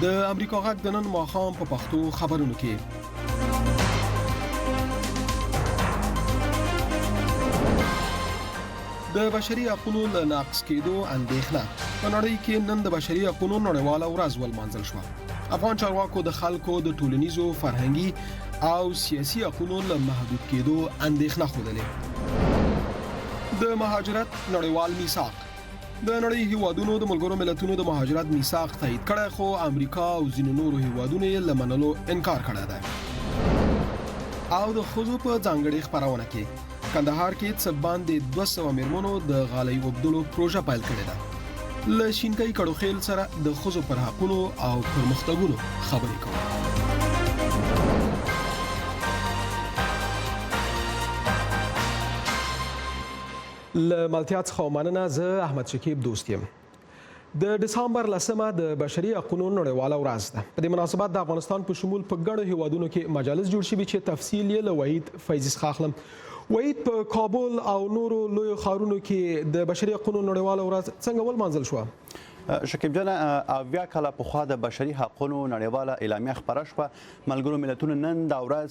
د امریکا غږ د نن ماښام په پښتو خبرونو کې د بشري حقوقو له نقض کېدو اندېښنه. په نړۍ کې نن د بشري حقوقو نړیواله ورځ ولمانځل شوه. افغان چارواکو د خلکو د ټولنیزو، فرهنګي او سیاسي حقوقو له محدود کېدو اندېښنه ښودلې. د مهاجرت نړیوال میثاق. د نړۍ هیوادونو د ملګرو ملتونو د مهاجرت میثاق تایید کړی، خو امریکا او ځینو نورو هیوادونو یې له منلو انکار کړی دی. او د ښځو په ځانګړې خپرونه کې کندهار کې څه باندې 200 میرمنو د غالۍ اوبدلو پروژه پیل کړې ده. له شینکۍ کړوخیل سره د ښځو پر حقونو او پرمختګونو خبرې کوو. له ملتیا څخه مننه. زه احمد شکیب دوست یم. د دسامبر لسمه د بشري حقوقو نړیواله ورځ ده. په دې مناسبت د افغانستان په شمول په ګڼو هیوادونو کې مجالس جوړ شوي چې تفصیل یې له وحید فیضي څخه اخلم. وحید، په کابل او نورو لویو ښارونو کې د بشري حقوقو نړیواله ورځ څنګه ولمانځل شوه؟ شکیب جان، 70 کاله پخوا د بشري حقونو نړیواله اعلامیه خپره شوه. ملګرو ملتونو نن دا ورځ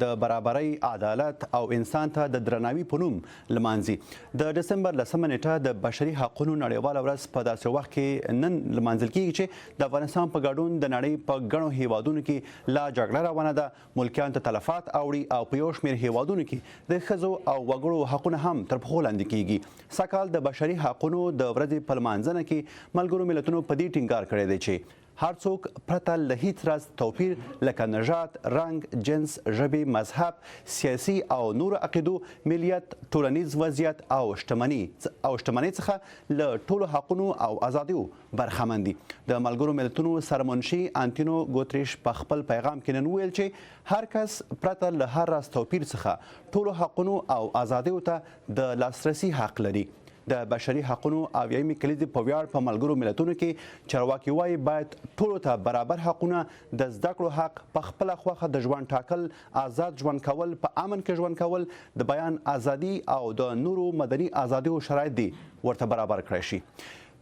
د برابرۍ، عدالت او انسان ته د درناوي په نوم لمانځي. د ډسمبر لسمه نیټه د بشري حقونو نړیواله ورځ په داسې وخت کې نن لمانځل کیږي چې د افغانستان په ګډون د نړۍ په ګڼو هیوادونو کې لا جګړه روانه ده، ملکیانو ته تلفات اوړي او په یو شمېر هیوادونو کې د ښځو او وګړو حقونه هم تر پښو لاندې کیږي. سږکال د بشري حقونو د ورځې په لمانځنه کې ملګرو ملتونو په دې ټینګار کړی دی چې هر څوک پرته له هیڅ راز توپیر لکه نژاد، رنګ، جنس، ژبې، مذهب، سیاسي او نورو عقیدو، ملیت، ټولنیز وضعیت او شتمني او شتمنۍ څخه له ټولو حقونو او ازادیو برخمن دي. د ملګرو ملتونو سرمنشي انتینو ګوتریش په خپل پیغام کې نن وویل چې هر کس پرته له هر راز توپیر څخه ټولو حقونو او ازادیو ته د لاسرسي حق لري. د بشري حقونو اویایمې کلیزې په ویاړ په ملګرو ملتونو کې چارواکي وايي باید ټولو ته برابر حقونه، د زده کړو حق، په خپله خوښه د ژوند ټاکل، ازاد ژوند کول، په امن کې ژوند کول، د بیان ازادي او د نورو مدني ازادیو شرایط دې ورته برابر کړای شي.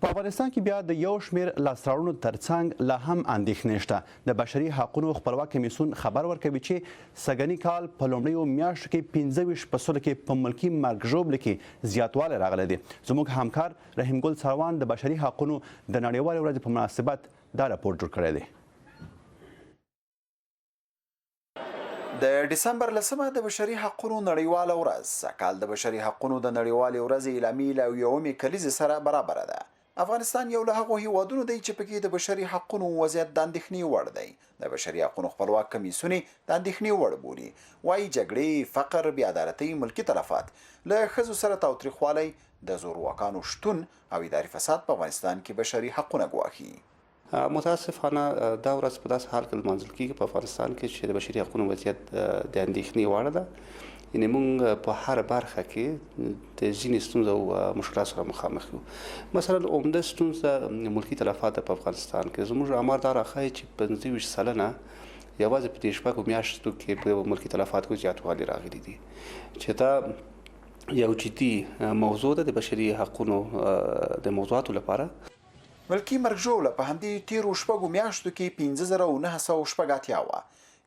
په افغانستان کې بیا د یو شمېر لاسته راوړنو ترڅنګ لا هم اندېښنې شته. د بشري حقونو خپلواک کمېسیون خبر ورکوي چې سږني کال په لومړیو میاشتو کې 25 په سلو کې په ملکي مرګ ژوبلې کې زیاتوالی راغلی دی. زموږ همکار رحیم ګل څاروان د بشري حقونو د نړیوالې ورځې په مناسبت دا رپورټ جوړ کړی دی. د ډسمبر لسمه د بشري حقونو نړیواله ورځ سږکال د بشري حقونو د نړیوالې ورځې اعلامیې له اویاومې کلیزې سره برابره ده. افغانستان یو له هغو هیوادونو دی چې پکې د بشري حقونو وضعیت د اندېښنې وړ دی. د بشري حقونو خپلواک کمیسیون یې د اندېښنې وړ بولي. وايي جګړې، فقر، بې عدالتۍ، ملکي تلفات، له ښځو سره تاوتریخوالی، د زورواکانو شتون او اداري فساد په افغانستان کې بشري حقونه ګواښي. متاسفانه دا ورځ په داسې حال کې لمانځل کیږي په افغانستان کې چې د بشري حقونو وضعیت د اندېښنې وړ ده. یعنی مونږ په هر برخه کې د ځینې ستونزو او مشکلات سره مخامخ یو. مثلا عمده ستونزه ملکي تلفات ده په افغانستان کې. زموږ آمار دا راښيي چې 25% یوازې په دې شپږو میاشتو کې په ملکي تلفاتو کې زیاتوالی راغلی دی چې دا یو جدي موضوع ده د بشري حقونو د موضوعاتو لپاره. ملکي مرګ ژوبله په همدې تېرو شپږو میاشتو کې 5986 وه،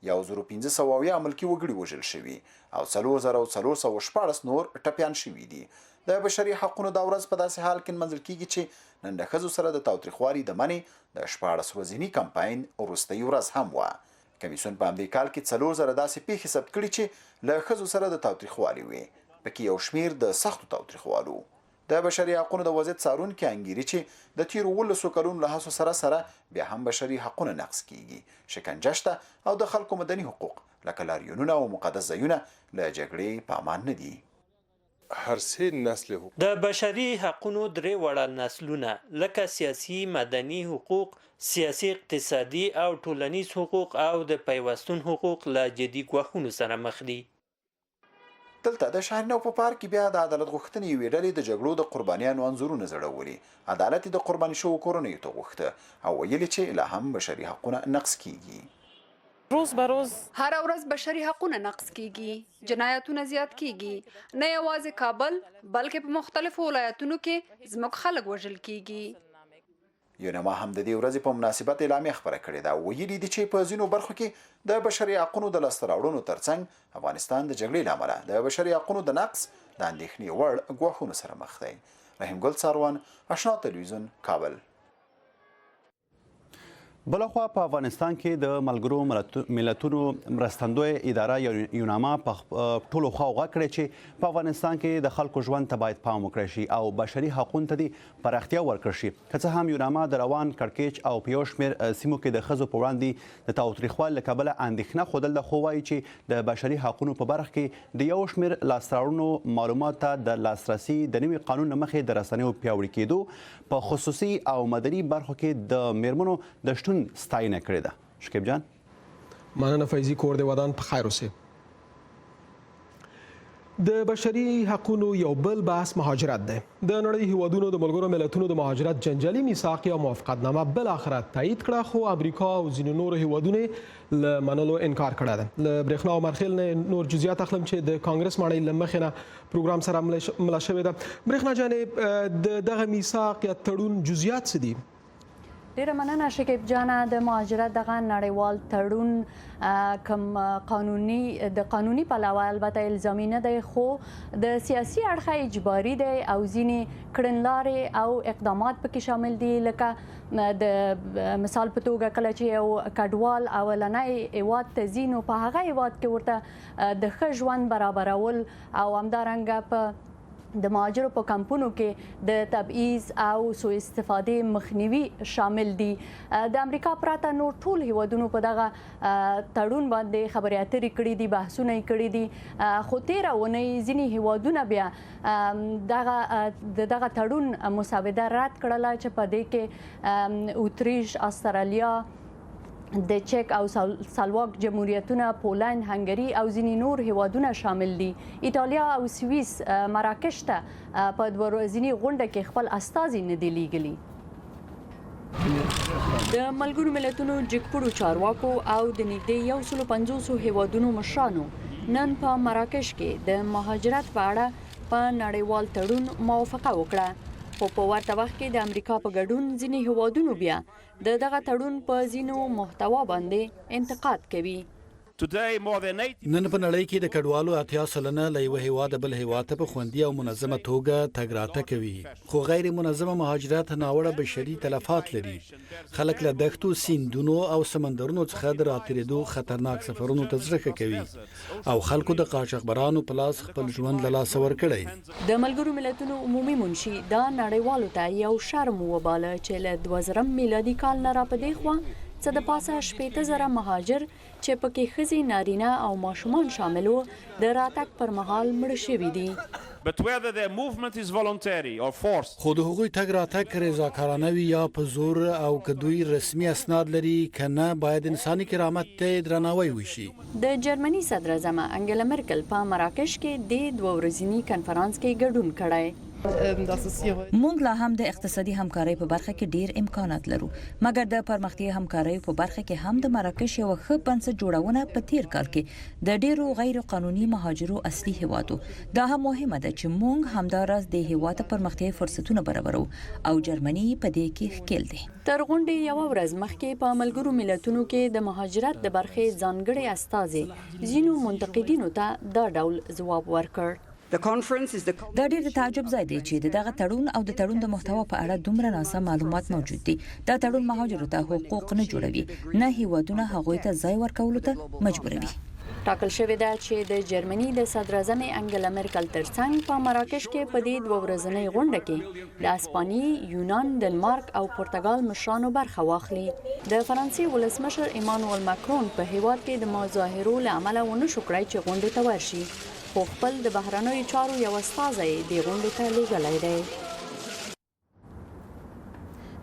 1570 ملکي وګړي وژل شوي او 4416 نور ټپیان شوي دي. د بشري حقونو دا ورځ په داسې حال کې نمانځل کېږي چې نن له ښځو سره د تاوتریخوالي د منع د 16 ورځني کمپاین وروستۍ ورځ هم وه. کمیسیون په همدې کال کې 4000 داسې پېښې ثبت کړي چې له ښځو سره د تاوتریخوالي وې، پکې یو شمېر د سختو تاوتریخوالو. د بشري حقونو د وضعیت څارونکي انګیري چې د تیرو 17 کلونو له هڅو سره سره بیا هم بشري حقونه نقض کیږي، شکنجه شته او د خلکو مدني حقوق لکه لاریونونه او مقدس ځایونه له جګړې په امان نه دي. هر سه نسل حقوق. د بشري حقونو درې واړه نسلونه لکه سیاسي، مدني حقوق، سیاسي، اقتصادي او ټولنیز حقوق او د پیوستون حقوق له جدي ګواښونو سره مخ دي. دلته د شهرنو په پارک کې بیا د عدالت غوښتنې یوې ډلې د جګړو د قربانیانو انځورونه ځړولي، عدالت یې د قرباني شوو کورنیو ته غوښته او ویل یې چې لا هم بشري حقونه نقض کېږي. روز به روز. هره ورځ بشري حقونه نقض کېږي، جنایتونه زیات کېږي، نه یوازې کابل بلکې په مختلفو ولایتونو کې زموږ خلک وژل کېږي. یوناما هم د دې ورځې په مناسبت اعلامیه خپره کړې ده او ویلي دي چې په ځینو برخو کې د بشري حقونو د لاسته راوړنو ترڅنګ افغانستان د جګړې له امله د بشري حقونو د نقض د اندېښنې وړ ګواښونو سره مخ دی. رحیم ګل څاروان، اشنا تلویزیون، کابل. بلخوا په افغانستان کې د ملګرو ملتونو مرستندوی اداره یوناما په ټولو خواو غږ کړی چې په افغانستان کې د خلکو ژوند ته باید پام وکړای شي او بشري حقونو ته دې پراختیا ورکړ شي. که څه هم یوناما د روان کړکېچ او په یو شمېر سیمو کې د ښځو په وړاندې د تاوتریخوالي له کبله اندېښنه ښودل ده، خو وايي چې د بشري حقونو په برخه کې د یو شمېر لاسته راوړنو معلوماتو ته د لاسرسي د نوي قانون له مخې د رسنیو پیاوړي کېدو په خصوصي او مدني برخو کې د مېرمنو د شتون ستاینه کړې ده. شکیب جان. مننه فیضي، کور دې ودان، په خیر اوسې. د بشري حقونو یو بل بحث مهاجرت دی. د نړۍ هیوادونو د ملګرو ملتونو د مهاجرت جنجالي میثاق یا موافقتنامه بالاخره تایید کړه، خو امریکا او ځینو نورو هیوادونو یې له منلو انکار کړی دی. له برېښنا عمرخېل نه نور جزئیات اخلم چې د کانګرس ماڼۍ له مخې نه پروګرام سره مله شوې ده. برېښنا جانې، د دغه میثاق یا تړون جزئیات څه دي؟ ډیره مننه شکیب جانه. د مهاجرت دغه نړیوال تړون کوم قانوني د قانوني پلوه البته الزامي نه دی، خو د سیاسي اړخه اجباري دی او ځینې کړنلارې او اقدامات پکې شامل دي، لکه د مثال په توګه کله چې یو کډوال اولنی هیواد ته ځي نو په هغه هیواد کې ورته د ښه ژوند برابرول او همدارنګه په د مهاجرو په کمپونو کې د تبعیض او سوء استفادې مخنیوي شامل دي. د امریکا پرته نور ټول هیوادونو په دغه تړون باندې خبرې اترې کړې دي، بحثونه یې کړي دي، خو تیره اونۍ ځینې هیوادونه بیا دغه د دغه تړون مسوده رد کړله چې په دې کې اتریش، استرالیا، د چک او سلواک جمهوریتونه، پولند، هنګري او ځینې نور هیوادونه شامل دي. ایتالیا او سویس مراکش ته په دوه ورځني غونډه کې خپل استازي نه دي لیږلي. د ملګرو ملتونو جګپوړو چارواکو او د نږدې 150 هیوادونو مشرانو نن په مراکش کې د مهاجرت په اړه په نړیوال تړون موافقه وکړه، خو په ورته وخت کې د امریکا په ګډون ځینې هیوادونو بیا د دغه تړون په ځینو محتوا باندې انتقاد کوي. نن په نړۍ کې د کډوالو 80% له یوه هېواده بل هېواد ته په خوندي او منظمه توګه تګ راتګ کوي، خو غیر منظمه مهاجرت ناوړه بشري تلفات لري. خلک له دښتو، سیندونو او سمندرونو څخه د راتېرېدو خطرناک سفرونو ته زړه ښه کوي او خلکو د قاچاقبرانو په لاس خپل ژوند له لاسه ورکړی. د ملګرو ملتونو عمومي منشي دا نړیوالو ته یو شرم وباله چې له 2000 میلادي کال نه را په دې خوا څه د پاسه 60,000 مهاجر چې په کې ښځې، نارینه او ماشومان شامل وو، د راتګ پر مهال مړه شوي دي. خو د هغوی تګ راتګ که رضاکارانه وي یا په زور او که دوی رسمي اسناد لري که نه، باید انساني کرامت ته یې درناوی وشي. د جرمني صدراعظمه انګلا مرکل په مراکش کې دې دوه ورځني کنفرانس کې ګډون کړی. موږ لا هم د اقتصادي همکارۍ په برخه کې ډېر امکانات لرو، مګر د پرمختیايي همکاریو په برخه کې هم د مراکش یوه ښه بنسټ جوړونه په تېر کال کې د ډېرو غیر قانوني مهاجرو اصلي هېواد و. دا هم مهمه ده چې موږ همدا راز دې هېواد ته پرمختیايي فرصتونه برابروو او جرمني په دې کې ښکېل دی. تر غونډې یوه ورځ مخکې په ملګرو ملتونو کې د مهاجرت د برخې ځانګړې استازې ځینو منتقدینو ته دا ډول ځواب ورکړ. دا ډېر د تعجب ځای دی چې د دغه تړون او د تړون د محتوا په اړه دومره ناسم معلومات موجود دي. دا تړون مهاجرو ته حقوق نه جوړوي، نه هېوادونه هغوی ته ځای ورکولو ته مجبوروي. ټاکل شوې ده چې د جرمني د صدراعظمې انګلا مرکل ترڅنګ په مراکش کې په دې دوه ورځنۍ غونډه کې د اسپانیې، یونان، ډنمارک او پرتګال مشرانو برخه واخلي. د فرانسې ولسمشر ایمانوئل مکرون په هېواد کې د مظاهرو له امله ونه شو کړای چې غونډې ته ورشي، خو خپل د بهرنیو چارو یو استازی یې دې غونډې ته لېږلی دی.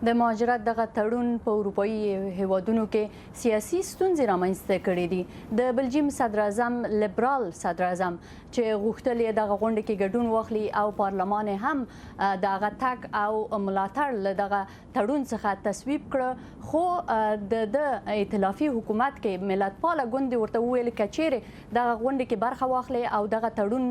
د مهاجرت دغه تړون په اروپایي هیوادونو کې سیاسي ستونزې رامنځته کړې دي. د بلجیم صدراعظم لیبرال صدراعظم چې غوښتل یې دغه غونډه کې ګډون واخلي او پارلمان هم د هغه تګ او ملاتړ له دغه تړون څخه تصویب کړ، خو د ده ائتلافي حکومت کې ملتپاله ګوند ورته وویل که چیرې دغه غونډه کې برخه واخلي او دغه تړون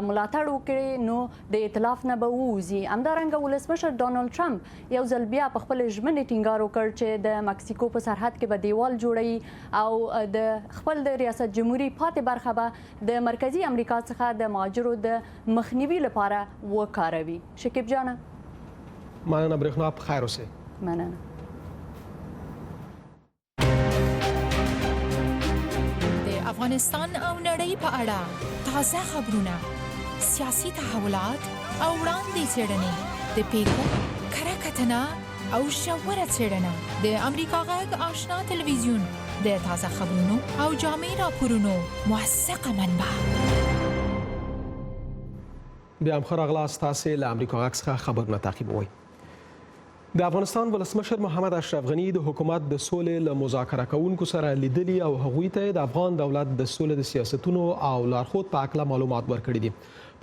ملاتړ وکړي نو د ائتلاف نه به ووځي. همدارنګه ولسمشر ډونالډ ټرمپ یو ځل بیا بیا په خپل ژمنې ټینګار وکړ چې د مکسیکو په سرحد کې به دیوال جوړوي او د خپل د ریاست جمهوري پاتې برخه به د مرکزي امریکا څخه د مهاجرو د مخنیوي لپاره وکاروي. شکیب جانه. مننه برېښنا په خیر اوسې. مننه. د افغانستان او نړۍ په اړه تازه خبرونه، سیاسي تحولات او وړاندې څېړنې، د پیښو کره کتنه او ژوره څېړنه د امریکا غږ آشنا تلویزیون د تازه خبرونو او جامع راپورونو موثقه منبع. بیا هم ښه راغلاست، تاسې له امریکا غږ څخه خبرونه تعقیبوئ. د افغانستان ولسمشر محمد اشرف غني د حکومت د سولې له مذاکره کوونکو سره لیدلي او هغوی ته د افغان دولت د سولې د سیاستونو او لارښود په هکله معلومات ورکړي دي.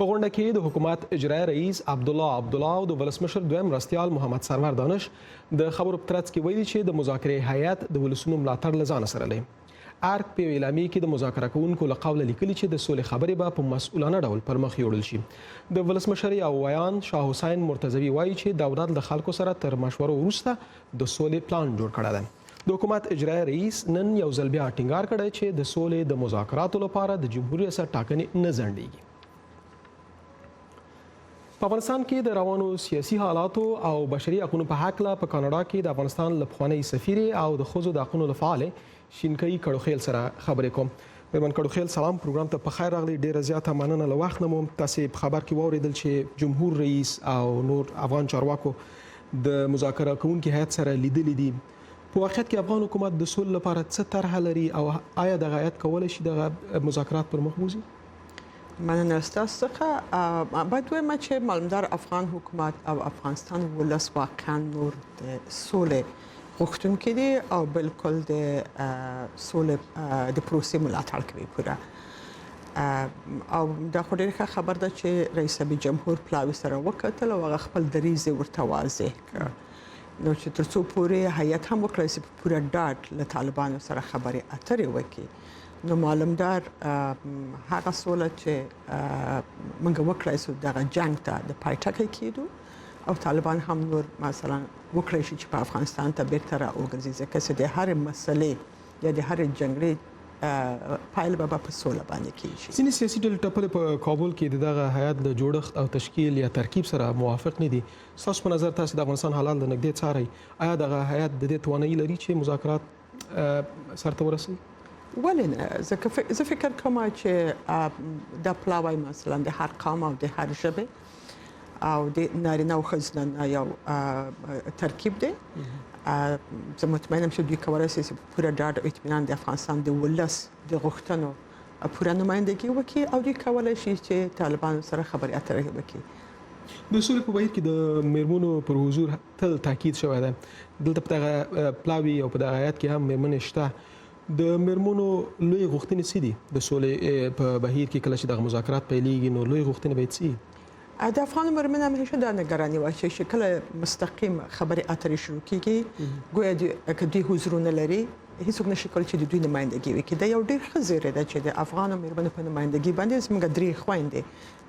په غونډه کې د حکومت اجرایي رئیس عبدالله عبدالله او د ولسمشر دویم مرستیال محمد سرور دانش د خبرو په ترڅ کې ویلي چې د مذاکرې هیئت د ولسونو ملاتړ له ځانه سره لري. ارګ په یوې اعلامیې کې د مذاکره کوونکو له قوله لیکلي چې د سولې خبرې به په مسؤلانه ډول پر مخ یوړل شي. د ولسمشر یو ویاند شاه حسین مرتضوي وايي چې دولت له خلکو سره تر مشورو وروسته د سولې پلان جوړ کړی دی. د حکومت اجرایي رئیس نن یو ځل بیا ټینګار کړی چې د سولې د مذاکراتو لپاره د جمهوري ریاست ټاکنې نه ځنډېږي. په افغانستان کې د روانو سیاسي حالاتو او بشري حقونو په هکله په کاناډا کې د افغانستان له پخوانۍ سفیرې او د ښځو د حقونو له فعالې شینکۍ کړوخیل سره خبرې کوم. میرمن کړوخیل سلام، پروګرام ته په خیر راغلی، ډیره زیاته مننه له وخت نه مو. تاسې په خبر کې واوریدل چې جمهور رئیس او نور افغان چارواکو د مذاکره کوونکي هیئت سره لیدلي دي. په واقعیت کې افغان حکومت د سولې لپاره څه طرحه لري او آیا دغه هیئت کولی شي دغه مذاکرات پر مخ بوځي؟ مننه ستاسو څخه. باید ووایم چې معلومدار افغان حکومت او افغانستان ولس واقعا نور د سولې غوښتونکي دي او بالکل د سولې د پروسې ملاتړ کوي پوره. او دا خو ډېره ښه خبر ده چې رئیس جمهور پلاوي سره وکتل او هغه خپل دریځ ورته واضح کړ، نو چې تر څو پورې هیئت هم وکړای شي په پوره ډاډ له طالبانو سره خبرې اترې وکړي، نو معلومدار هغه سوله چې موږ وکړای شو دغه جنگ ته د پای ټکی کېدو او طالبان هم نور مثلا وکړای شي چې په افغانستان ته بیرته را وګرځي، ځکه چې د هرې مسلې یا د هرې جنګړې پایله به په سوله باندې کیږي. ځینې سیاسي ډلې ټپلې په کابل کې د دغه هیئت له جوړښت او تشکیل یا ترکیب سره موافق نه دي. ستاسو په نظر تاسې د افغانستان حالات له نږدې څارئ، آیا دغه هیئت د دې توانایي لري چې مذاکرات سرته ورسوي؟ ولې نه، ځکه زه فکر کوم چې دا پلاوی مثلا د هر قوم او د هر ژبې او د نارینه او ښځینه یو ترکیب دی. زه مطمئن یم چې دوی کولای شي چې په پوره ډاډ او اطمینان د افغانستان د ولس د غوښتنو پوره نمایندګي وکړي او دوی کولای شي چې طالبانو سره خبرې اترې وکړي. د سولې په بهیر کې د میرمنو پر حضور تل تاکید شوی دی. دلته په دغه پلاوي او په دغه هیئت کې هم میرمنې شته. د میرمنو لوی غوښتنې څه دي د سولې په بهیر کې؟ کله چې دغه مذاکرات پیلیږي نو لوی غوښتنې به یې څه وي؟ د افغان مېرمنو همیشه دا نګراني وه چې کله مستقیم خبرې اترې شروع کیږي، ګویا که دوی حضور نه لري هیڅوک نشي کولی چې د دوی نمایندګي وکړي. دا یو ډیر ښه زیری ده چې د افغانو مېرمنو په نمایندګي باندې زموږ درې خویندې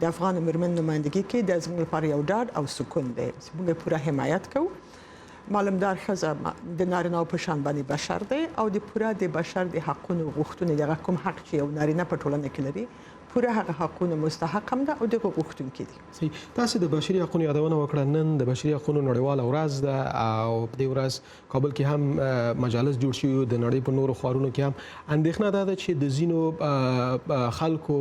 د افغان مېرمنو نمایندګي کوي. دا زموږ لپاره یو ډاډ او سکون دی چې موږ پوره حمایت کوو. معلومدار ښځه د نارینه په شان باندې بشر دی او د پوره د بشر د حقونو غوښتونې، دغه کوم حق چې یو نارینه په ټولنه کې لري، پوره هغه حقونو مستحق هم ده او دغه غوښتونکي دي. صحیح، تاسو د بشري حقونو یادونه وکړه. نن د بشري حقونو نړیواله ورځ ده او په دې ورځ کابل کې هم مجالس جوړ شوي، د نړۍ په نورو ښارونو کې هم. اندېښنه دا ده چې د ځینو خلکو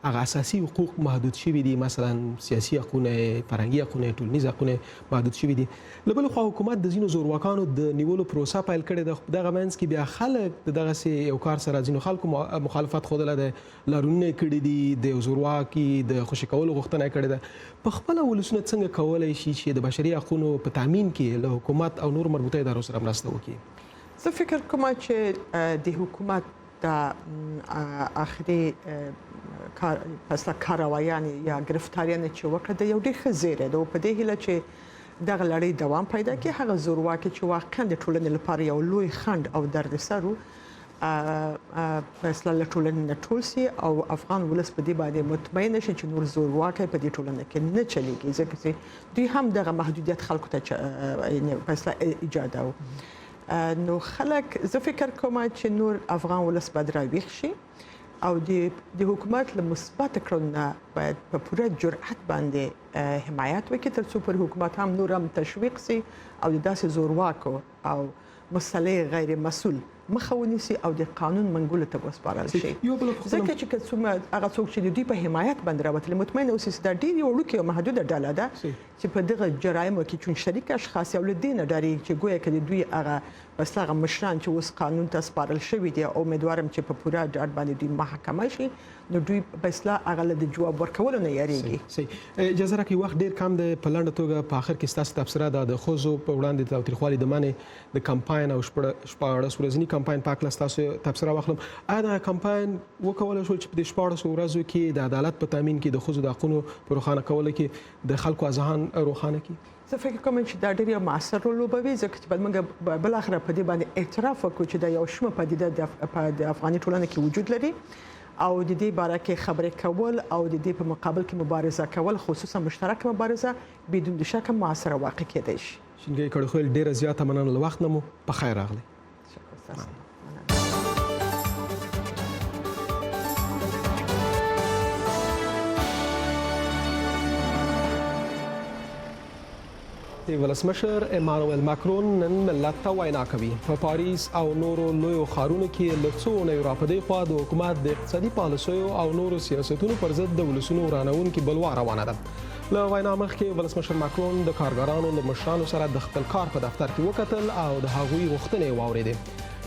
هغه اساسي حقوق محدود شوي دي، مثلا سیاسي حقونه، فرهنګي حقونه، ټولنیز حقونه محدود شوي دي. له بلې خوا حکومت د ځینو زورواکانو د نیولو پروسه پیل کړې ده، خو په دغه منځ کې بیا خلک د دغسې یو کار سره ځینو خلکو مخالفت ښودلی دی، لاریونونه یې کړي دي، د یو زورواکي د خوشې کولو غوښتنه یې کړې ده. په خپله ولسونه څنګه کولی شي چې د بشري حقونو په تامین کې له حکومت او نورو مربوطه ادارو سره مرسته وکړي؟ زه فکر کوم چې د حکومت دا اخري کار پسله کاروایانې یا ګرفتاریانې چې وکړه، د یو ډېر ښه زیری ده او په دې هیله چې دغه لړۍ دوام پیدا کړي. هغه زورواکي چې واقعا د ټولنې لپاره یو لوی خنډ او دردسر و، په اصطلاح له ټولنې نه ټول شي او افغان ولس په دې باندې مطمئن شي چې نور زورواکی په دې ټولنه کې نه چلیږي، ځکه چې دوی هم دغه محدودیت خلکو ته په اصطلاح ایجاداوه. نو خلک، زه فکر کوم چې نور افغان ولس باید راویښ شي او د حکومت له مثبت کړنو نه باید په پوره جرأت باندې حمایت وکړي، ترڅو پر حکومت هم نور هم تشویق شي او د داسې زورواکو او مسلې غیر مسول مخه ونیسي او د قانون منګولو ته وسپارل شي. ځکه چې که څومره هغه څوک چې د دوی په حمایت باندې راوتلي، مطمئن اوسئ چې دا ډېر یو وړوکی او محدوده ډله ده چې په دغه جرایمو کې چون شریک اشخاص او له دې نه ډارېږي چې ګویا که د دوی هغه بس هغه مشران چې اوس قانون ته سپارل شوي دي او امیدوارم چې په پوره ډاډ باندې دوی محاکمه شي، نو دوی په اصطلاح هغه له د جواب ورکولو نه یریږي. صحیح، اجازه راکړئ، وخت ډیر کم دی، په لنډه توګه په اخر کې ستاسو تبصره دا د ښځو په وړاندې د تاوتریخوالي د منع د کمپاین او 16 ورځني کمپاین په هکله ستاسو تبصره واخلم. آیا دغه کمپاین وکولای شول چې په دې 16 ورځو کې د عدالت په تامین کې د ښځو د حقونو په روښانه کولو کې د خلکو اذهان روښانه کړي؟ زه فکر کوم چې دا ډېر یو موثر رول لوبوي، ځکه چې باید موږ بالاخره په دې باندې اعتراف وکړو چې دا یو شومه پدیده په افغاني ټولنه کې وجود لري او د دې باره کې خبرې کول او د دې په مقابل کې مبارزه کول، خصوصا مشترکه مبارزه، بدون د شکه موثره واقع کېدای شي. شینګۍ کړخویل، ډېره زیاته مننه له وخت نه مو، په خیر راغلئ. شکر ستاسو. ولسمشر ایمانوئل ماکرون نن ملت ته وینا کوي. په پاریس او نورو لویو ښارونو کې له څو اونیو راپدې خوا د حکومت د اقتصادي پالیسیو او نورو سیاستونو پر ضد د ولسونو ورانوونکې بلوا روانه ده. له وینا مخکې ولسمشر ماکرون د کارګرانو له مشرانو سره د خپل کار په دفتر کې وکتل او د هغوی غوښتنې یې واورېدې.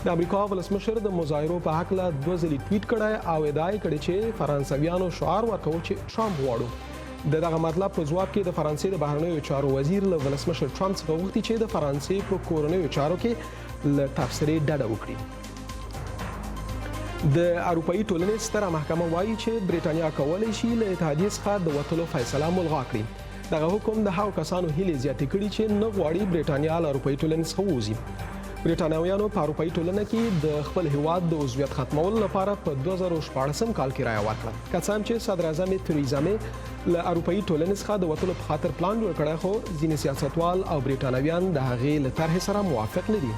د امریکا ولسمشر د مظاهرو په هکله دوه ځلې ټویټ کړی او ادعا یې کړې چې فرانسویانو شعار ورکاوه چې ټرمپ غواړو. د دغه مطلب په ځواب کې د فرانسې د بهرنیو چارو وزیر له ولسمشر ټرمپ څخه غوښتي چې د فرانسې په کورنیو چارو کې له تبصرې ډډه وکړي. د اروپאי ټولنې ستره محکمه وایي چې بریټانیا کولی شي له اتحادیې څخه د وتلو فیصله ملغا کړي. دغه حکم د هغو کسانو هیلې زیاتې کړي چې نه غواړي بریټانیا له اروپאי ټولنې څخه ووځي. بریټانویانو په اروپאי ټولنه کې د خپل هیواد د عضویت ختمولو لپاره په 2016 کال کې رایه ورکړه. که څه هم چې صدراعظمې تریزا مې له اروپאי ټولنې څخه د وتلو په خاطر پلان جوړ کړی، خو ځینې سیاستوال او بریټانویان د هغې له طرحې سره موافق نه دي.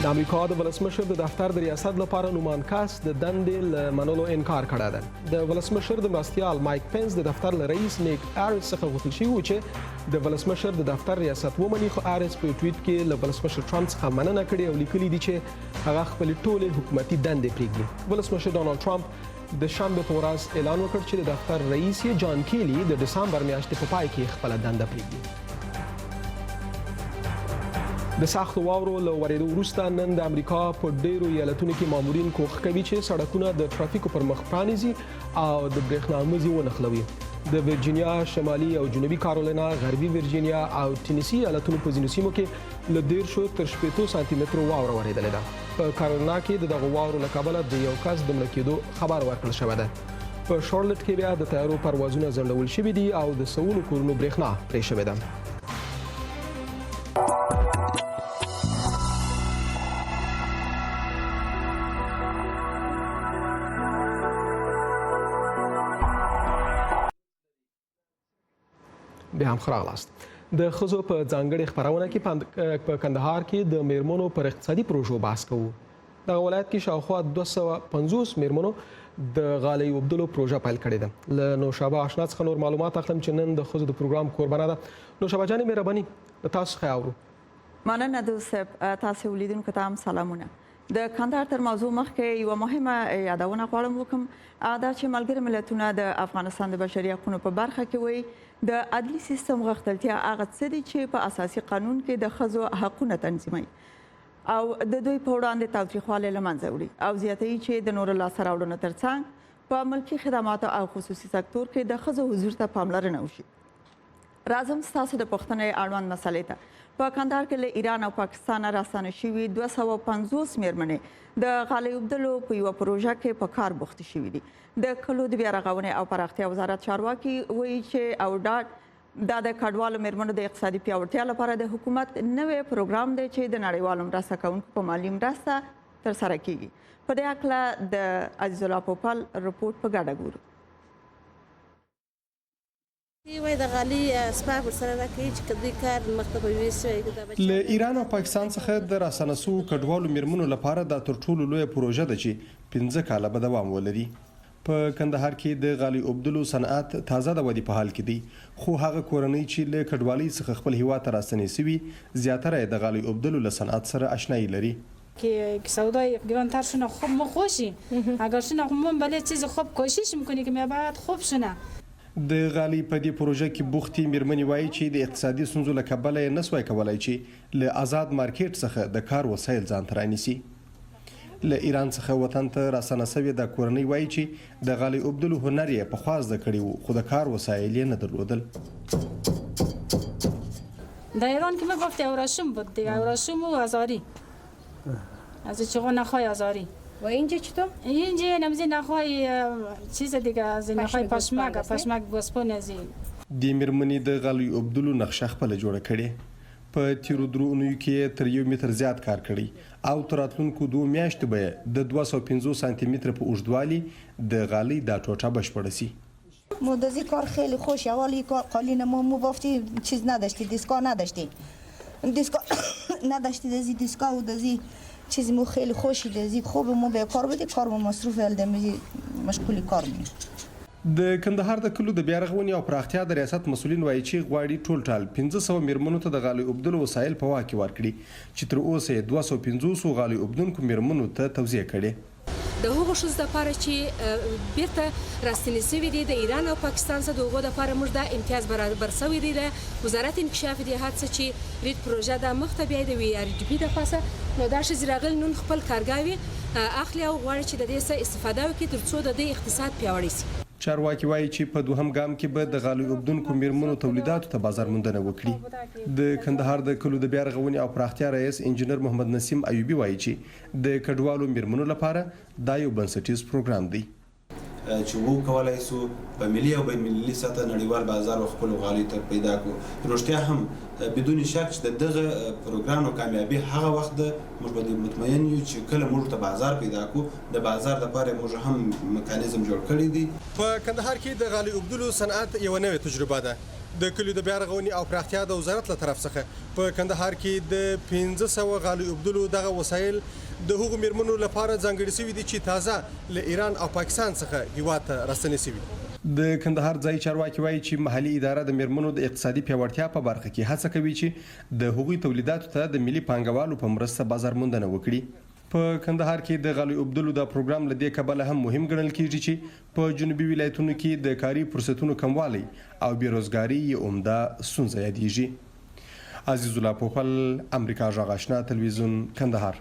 د امریکا د ولسمشر د دفتر د ریاست لپاره نوماند کس د دندې له منلو انکار کړی دی. د ولسمشر د مرستیال مایک پنس د دفتر له رئیس نیک اریس څخه غوښتل شوي وو چې د ولسمشر د دفتر ریاست ومني، خو اریس په ټویټ کې له ولسمشر ټرمپ څخه مننه کړې او لیکلي دي چې هغه خپلې ټولې حکومتي دندې پرېږدي. ولسمشر ډونالد ټرمپ د شنبې په ورځ اعلان وکړ چې د دفتر رئیس یې جان کیلي د ډسمبر میاشتې په پای کې خپله دنده پرېږدي. د سختو واورو له ورېدو وروسته نن د امریکا په ډېرو ایالتونو کې مامورین کوښښ کوي چې سړکونه د ترافیکو پر مخ پرانیزي او د برېښنا مزي ونښلوي. د ویرجینیا، شمالي او جنوبي کارولینا، غربي ویرجینیا او ټینیسي ایالتونو په ځینو سیمو کې له 30 تر 60 سانتي مترو واوره ورېدلې ده. په کارولینا کې د دغو واورو له کبله د یو کس د مړه کېدو خبر ورکړل شوی دی. په شارلټ کې بیا د طیارو پروازونه ځنډول شوي دي او د سوونو کورونو برېښنا پرې شوې ده. بیا هم ښه راغلاست. د ښځو په ځانګړې خپرونه کې په کندهار کې د میرمنو پر اقتصادي پروژو بحث کوو. دغه ولایت کې شاوخوا 250 میرمنو د غالۍ اوبدلو پروژه پیل کړې ده. له نوشابه آشنا څخه نور معلومات اخلم چې نن د ښځو د پروګرام کوربنه ده. نوشابه جانې مهرباني له تاسو څخه اورو. مننه دوست صاحب، تاسو ولیدونکو ته هم سلامونه. د کندهار تر موضوع مخکې یوه مهمه یادونه غواړم وکم، هغه دا چې ملګري ملتونه د افغانستان د بشري حقونو په برخه کې وایي د عدلي سیستم غښتلتیا هغه څه دي چې په اساسي قانون کې د ښځو حقونه تنظیموي او د دوی په وړاندې تاوتریخوالی له منځه وړي او زیاتوي چې د نورو لاسته راوړنو ترڅنګ په ملکي خدماتو او خصوصي سکتور کې د ښځو حضور ته پاملرنه وشي. راځم ستاسو د پوښتنې اړوند مسلې ته. په کندهار کې له ایران او پاکستانه راستانه شوي 250 میرمنې د غالۍ اوبدلو په یوه پروژه کې په کار بوختې شوې دي. د کلو د بیارغونې او پراختیا وزارت چارواکي وایي چې او ډاډ دا د کډوالو میرمنو د اقتصادي پیاوړتیا لپاره د حکومت نوی پروګرام دی چې د نړیوالو مرسته کوونکو په مالي مرسته ترسره کیږي. په دې هکله د عزیز الله پوپل رپورټ په ګډه ګورو. له ایران او پاکستان څخه د راستانه شوو کډوالو میرمنو لپاره دا تر ټولو لویه پروژه ده چې پنځه کاله به دوام ولري. په کندهار کې د غالۍ اوبدلو صنعت تازه د ودې په حال کې دی، خو هغه کورنۍ چې له کډوالۍ څخه خپل هېواد ته راستنې شوي، زیاتره یې د غالۍ اوبدلو له صنعت سره اشنايي لري. که سودای گرانتر شونه خوب مو خوشی اگر شونه خو مو بله چیز خوب کوشش میکنی که می باید خوب شونه. د غالۍ په دې پروژه کې بوختې مېرمنې وايي چې د اقتصادي ستونزو له کبله یې نه شوای کولای چې له ازاد مارکېټ څخه د کار وسایل ځان ته رانیسي. له ایران څخه وطن ته راستنه شوې دا کورنۍ وايي چې د غالۍ اوبدلو هنر یې پخوا زده کړی و، خو د کار وسایل یې نه درلودل. در ایران که میبافتی اوراشم بود دیگه، اوراشم و ازاری، از چغو نخای ازاری. و اینجا چطور؟ اینجا نمزی نخای چیز دیگه، از نخای پشمک، پشمک گوسپند از این. دې مېرمنې د غالۍ اوبدلو نقشه خپله جوړه کړې. په تېرو درو اونیو کې یې تر یو متر زیات کار کړی او تر راتلونکو دوو میاشتو به یې د 205 سانتي متره په اوږدوالي د غالۍ دا ټوټه بشپړه شي. مو دزی کار خیلی خوش اول ای کار قالین ما مو بافتی چیز نداشتی دستگاه نداشتی دستگاه نداشتی دزی دستگاه و دزی چیز مو خیلی خوشی دزی خوب مو به کار بودی کار مو مصروف دمزی مشغول کار مو. د کندهار د کلو د بیارغونې او پراختیا د ریاست مسؤلین وايي چې غواړي ټولټال 500 میرمنو ته د غالۍ اوبدلو وسایل په واک کې ورکړي چې تر اوسه یې 250 غالۍ اوبدونکو میرمنو ته توزیع کړې. د هغو ښځو لپاره چې بیرته راستنې شوې دي د ایران او پاکستان څخه د هغو لپاره موږ دا امتیاز برابر شوی دی د وزارت انکشاف دهات څخه چې رید پروژه دا مخته بیایي د وي ار ډي پي د پاسه نو دا ښځې راغلي نن خپل کارګاوې اخلي او غواړي چې د دې څخه استفاده وکړي تر څو د دوی اقتصاد پیاوړی شي. چارواکي وايي چې په دوهم ګام کې به د غالۍ اوبدونکو مېرمنو تولیداتو ته بازار موندنه وکړي. د کندهار د کلو د بیا رغونې او پراختیا رییس انجینر محمد نسیم ایوبي وايي چې د کډوالو مېرمنو لپاره دا یو بنسټیز پروګرام دی. چې وکولای شو په ملي او بین المللي سطح نړیوال بازار و خپلو غالیو ته پیدا کړو. رښتیا هم بدون شک چې د دغه پروګرام کامیابي هغه وخت ده موږ په دې مطمئن یو چې کله موږ ته بازار پیدا کړو، د بازار لپاره موږ هم میکانیزم جوړ کړی دی. په کندهار کې د غالۍ اوبدلو صنعت یوه نوې تجربه ده. د کلیو د بیا رغونې او پراختیا د وزارت له طرف څخه په کندهار کې د 500 غالۍ اوبدلو دغه وسایل د هغو میرمنو لپاره ځانګړي شوي دي چې تازه له ایران او پاکستان څخه هیواد ته راستنې شوي. د کندهار ځايي چارواکي وايي چې محلي اداره د میرمنو د اقتصادي پیاوړتیا په برخه کې هڅه کوي چې د هغوی تولیداتو ته د ملي پانګوالو په مرسته بازار موندنه وکړي. په کندهار کې د غالۍ اوبدلو دا پروګرام له دې کبله هم مهم ګڼل کېږي چې په جنوبي ولایتونو کې د کاري فرصتونو کموالی او بې روزګاري یې عمده ستونزه یادېږي. عزیزالله پوپل، امریکا غږ اشنا تلویزیون، کندهار.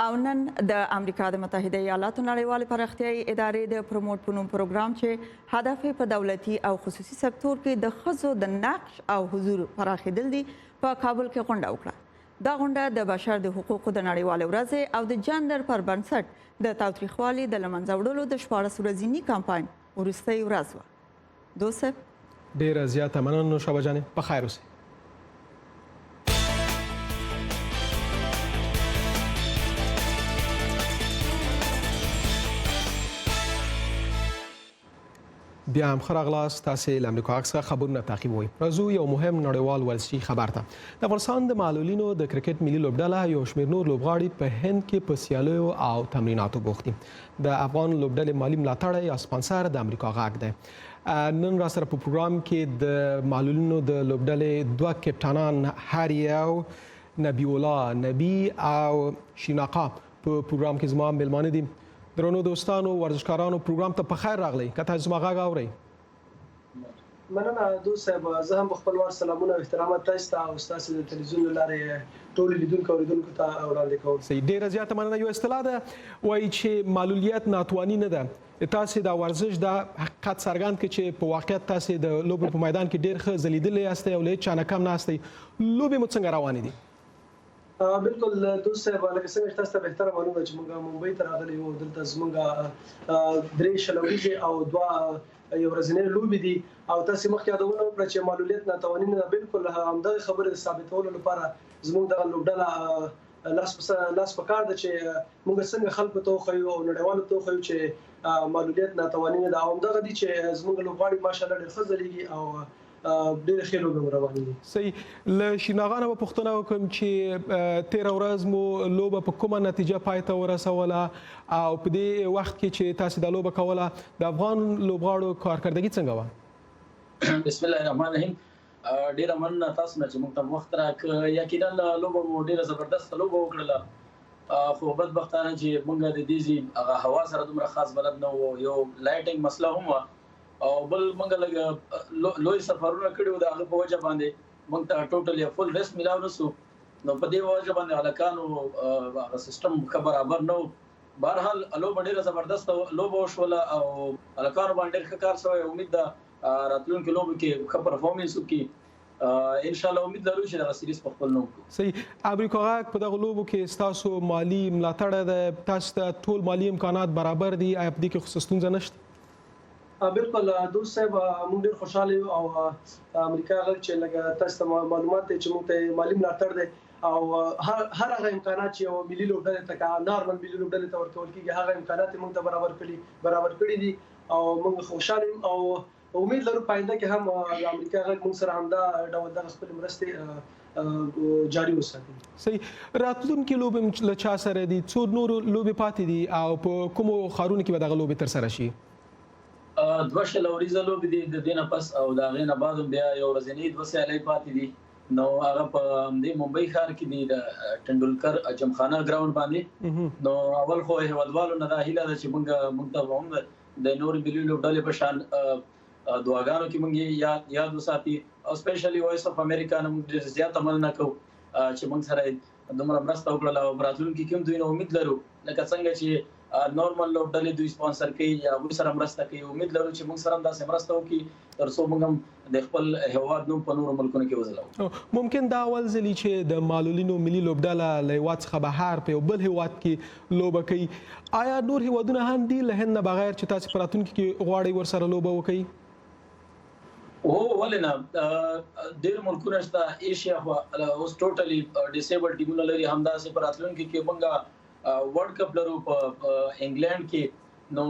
او نن د امریکا د متحده ایالاتو نړیوالې پراختیايي ادارې د پروموټ په نوم پروګرام چې هدف یې په دولتي او خصوصي سکتور کې د ښځو د نقش او حضور پراخېدل دي، په کابل کې غونډه وکړه. دا غونډه د بشر د حقوقو د نړیوالې ورځې او د جندر پر بنسټ د تاوتریخوالي د له منځه وړلو د 16 ورځیني کمپاین وروستۍ ورځ وه. دوست صاحب. ډیره زیاته مننه نوشابه جانې، په خیر اوسې. بیا هم ښه راغلاست، تاسې له امریکا غږ څخه خبرونه تعقیبوئ. راځو یو مهم نړیوال ورزشي خبر ته. د افغانستان د معلولینو د کرکټ ملي لوبډله یو شمېر نور لوبغاړي په هند کې په سیالیو او تمریناتو بوخت دي. د افغان لوبډلې مالي ملاتړی یا سپانسر د امریکا غږ دی. نن را سره په پروګرام کې د معلولینو د لوبډلې دوه کپټانان، هر یو نبی الله نبی او شیناقا په پروګرام کې زما میلمانه دي. درنو دوستانو، ورزشکارانو، پروګرام ته په خیر راغلی. که تاسو زما غږ اورئ؟ مننه دوست صاحب، زه هم په خپل وار سلامونه او احترامات تاسو ته او ستاسو د تلویزیون له لارې ټولو لیدونکو او اورېدونکو ته وړاندې کوم. صحیح، ډیره زیاته مننه. یو اصطلاح ده وایي چې معلولیت ناتواني نه ده. تاسو دا ورزش دا حقیقت څرګند کړ چې په واقعیت تاسو د لوبو په میدان کې ډیر ښه ځلیدلی یاستئ او له هیڅ چا نه کم نه یاستئ. لوبې مو څنګه روانې دي؟ بالکل دوست صاحب، لکه څنګه چې تاسو ته بهتره معلومه چې موږ ممبئی ته راغلي یو، دلته زموږ درې 20 اوریزې او دوه یو ورځنۍ لوبې دي او تاسو مخکې یادونه وکړه چې معلولیت ناتواني نه ده، بالکل همدغه خبرې د ثابتولو لپاره زموږ دغه لوبډله لاس په لاس په کار ده چې موږ څنګه خلکو ته وښیو او نړیوالو ته وښیو چې معلولیت ناتواني نه ده او همدغه دي چې زموږ لوبغاړي ماشاءالله ډېر ښه ځلیږي او ډېرې ښې لوبې مو روانې دي. صحیح له شیناغا نه به پوښتنه وکړم چې تېره ورځ مو لوبه په کومه نتیجه پای ته ورسوله او په دې وخت کې چې تاسې دا لوبه کوله د افغان لوبغاړو کارکردګي څنګه وه؟ بسم الله الرحمن الرحیم ډیره مننه تاسو نه چې موږ ته وخت راک. یقینا لوبه مو ډیره زبردسته لوبه وکړله، خو بدبختانه چې موږ د دې ځای هغه هوا سره دومره خاص بلد نه وو، یو لایټینګ مسله هم وه او بل موږ لږ لوی سفرونه کړي وو، د هغه په وجه باندې موږ ته ټوټل یا فول ریسټ ملاو نسو، نو په دې وجه باندې هلکانو هغه سیستم ښه برابر نه وو. بهرحال لوبه ډیره زبردسته لوبه وشوله او هلکانو باندې ډیر ښه کار شوی، امید ده راتلونکي لوبو کې ښه پرفورمنس وکړي. ان شاء الله امید لرو چې دغه سیریز په خپل نوم کړو. صحیح، امریکا غږ په دغو لوبو کې ستاسو مالي ملاتړ دی، تاسو ته ټول مالي امکانات برابر دي، آیا په دې کې خو څه ستونزه نشته؟ بالکل دوست صاحب، موږ ډیر خوشاله یو او امریکا غږ چې لږ تاسو ته معلومات دی چې موږ ته مالي ملاتړ دی او هر هغه امکانات چې یو ملي لوبډلې ته که نارمل ملي لوبډلې ته ورکول کیږي هغه امکانات موږ ته برابر کړي برابر کړي دي او موږ خوشاله یو او امید لرو په آینده کې هم د امریکا غږ موږ سره همدا ډول دغه خپلې مرستې جاري وساتي. صحیح، راتلونکې لوبې له چا سره دي، څو نورو لوبې پاتې دي او په کومو ښارونو کې به دغه لوبې ترسره شي؟ دوه 20 اوریزه لوبې دي د دې نه پس او د هغې نه بعد هم بیا یو ورځنۍ دوه سیالۍ پاتې دي، نو هغه په همدې ممبئی ښار کې دي د ټندولکر جمخانه ګراوند باندې. نو اول خو هیوادوالو نه دا هیله ده چې موږ موږ ته هم د نورو ملي لوبډلې په شان دعاګانو کې موږ یاد یاد وساتي او سپیشلی وایس اف امریکا نه موږ ډېر زیاته مننه کوو چې موږ سره دومره مرسته وکړله او په راتلونکي کې هم دوی نه امید لرو لکه څنګه چې نورمال لوبډلې دوی سپانسر کوي یا هغوی سره مرسته کوي، امید لرو چې موږ سره هم داسې مرسته وکړي تر څو موږ هم د خپل هیواد نوم په نورو ملکونو کې وځلوو. ممکن دا اول ځلي چې د معلولینو ملي لوبډله له هیواد څخه بهر په یو بل هیواد کې لوبه کوي، آیا نور هیوادونه هم دي له هند نه بغیر چې تاسو په راتلونکي کې غواړئ ورسره لوبه وکړئ؟ هو ولې نه، ډیر ملکونه شته، ایشیا خو اوس ټوټلی ډیسیبل ټیمونه لري، همداسې په راتلونکي کې موږ ورلډ کپ لرو په انګلند کې، نو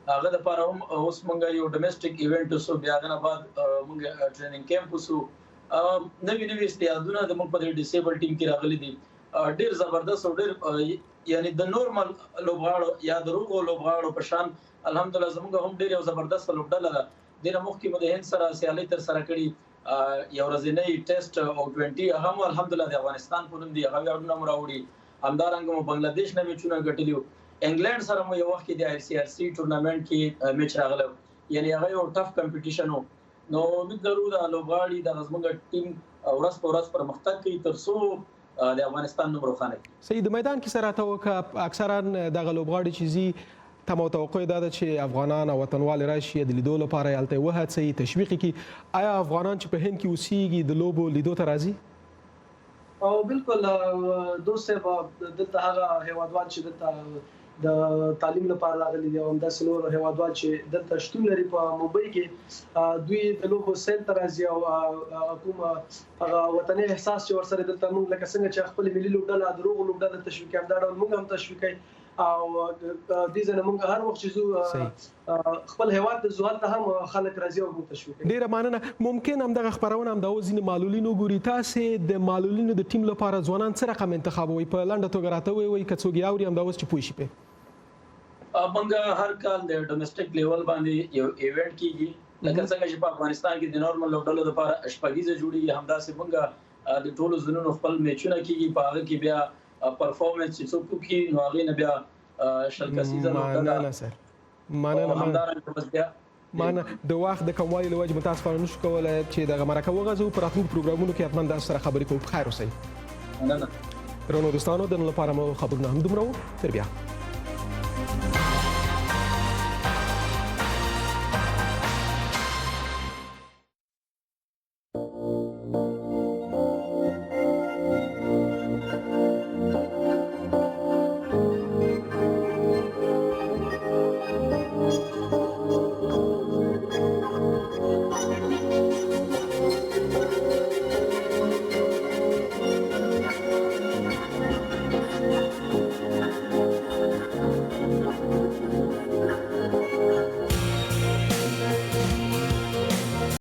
هغه د پاره هم اوس مونږ یو ډومېسټک ایونټ وسو، بیا هغه نه بعد مونږ ټریننګ کیمپ وسو، نوي نوي استعدادونه د مونږ په دې ډیسیبل ټیم کې راغلي دي، ډیر زبردست او ډیر یعنی د نورمال لوبغاړو یا د روغو لوبغاړو په شان الحمدلله زمونږ هم ډیر یو زبردست لوبډله ده. دې نه مخکې مو د هند سره سیالۍ تر سره کړي، یو ورځنۍ ټیسټ او 20 هغه مو الحمدلله د افغانستان په نوم دي، هغه ویاړونه مو راوړي. همدارنګه مو بنگلاديش نه میچونه ګټلي وو، انګلند سره مو یو وخت کې د آی سي ار سي ټورنمنټ کې میچ راغلی، یعنی هغه یو ټف کمپټیشن وو. نو امید لرو دا لوبغاړي دغه زموږ ټیم ورځ په ورځ پرمختګ کوي تر څو د افغانستان نوم روښانه کړي. صحیح، د میدان کیسه راته وکړه، اکثرا دغه لوبغاړي چې ځي تمه او توقع دا ده چې افغانان او وطنوال راشي د لیدو لپاره یې هلته وهڅوي، تشویق یې کړي، آیا افغانان چې په هند کې اوسیږي د لوبو لیدو ته راځي؟ او بالکل دوست صاحب، دلته هغه هیوادوال چې دلته د تعلیم لپاره راغلي دي او همداسې نور هیوادوال چې دلته شتون لري په ممبئی کې، دوی د لوبو سیل ته راځي او هغه کوم هغه وطني احساس چې ورسره دلته موږ لکه څنګه چې خپل ملي لوبډله د روغو لوبډله تشویقوي، همدا ډول موږ هم تشویقوي او دې ځای نه موږ هر وخت چې ځو خپل هیواد ته ځو هلته هم خلک راځي او موږ تشویقوي. ډیره مننه. ممکن همدغه خپرونه همدا اوس ځینې معلولین وګوري، تاسې د معلولینو د ټیم لپاره ځوانان څه رقم انتخابوئ؟ په لنډه توګه راته ووایئ که څوک یې اوري همدا اوس چې پوه شي پرې. موږ هر کال د ډومېسټک لیول باندې یو ایونټ کیږي، لکه څنګه چې په افغانستان کې د نورمال لوبډلو لپاره شپږیزه جوړیږي، همداسې موږ د ټولو زونونو خپل میچونه کیږي، په هغه کې بیا پرفورمنس چې څوک وکړي نو هغې نه بیا 20 کسیزه لوبډله. مننه سر، مننه. همدارنګه بس بیا مننه. د وخت د کموالي له وجې متاسفانه نشو کولای چې دغه مرکه وغځوو، په راتلونکو پروګرامونو کې حتما تاسو سره خبرې کوو. په خیر اوسئ. مننه. درنو دوستانو، د نن لپاره مو خبرونه هم دومره وو. تر بیا.